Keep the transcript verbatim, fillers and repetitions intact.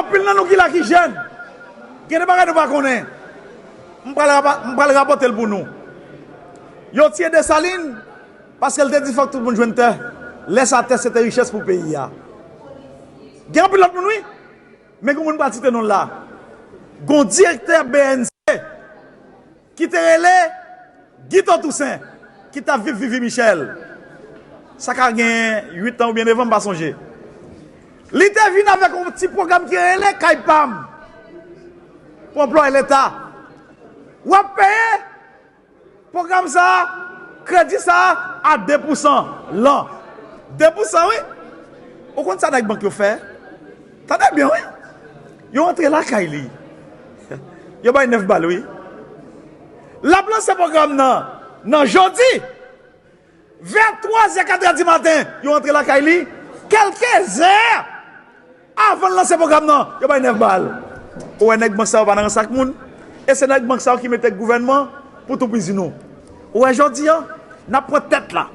Anpil nan nou ki la ki jèn, gen de bagay nou pa konnen. M pral rapa- m pral rapòte l pou nou. Yo tiye Desalin paske l te di fòk tout moun jwenn tè. Lè sa, tè se te richès pou peyi a. Gen anpil lòt moun, wi. Men gen moun pral site non l la. Gon direktè B N C ki te rele Guito Toussaint, ki t ap viv Vivi Michel. Sa ka gen uit an oubyen nèf an, m pa sonje. Li te vin avèk yon ti pwogram ki rele Kay Pam pou anplwaye leta. W ap peye pwogram sa a, kredi sa a, a de pousan lan. De pousan, wi. Ou konn sa nèg bank yo fè? Tande byen, wi. Yo antre lakay li. Yo bay nèf bal, wi. L ap lanse pwogram nan, nan jodi. Vè twazè, katrè di maten, yo antre lakay li. Kèlke zè avan l lanse pwogram nan, yo bay nèf bal. Ou wè nèg bank sa yo pa nan rans ak moun. E se nèg bank sa yo ki mete gouvènman pou toupizi nou. Ou wè jodi a, n ap pran tèt la.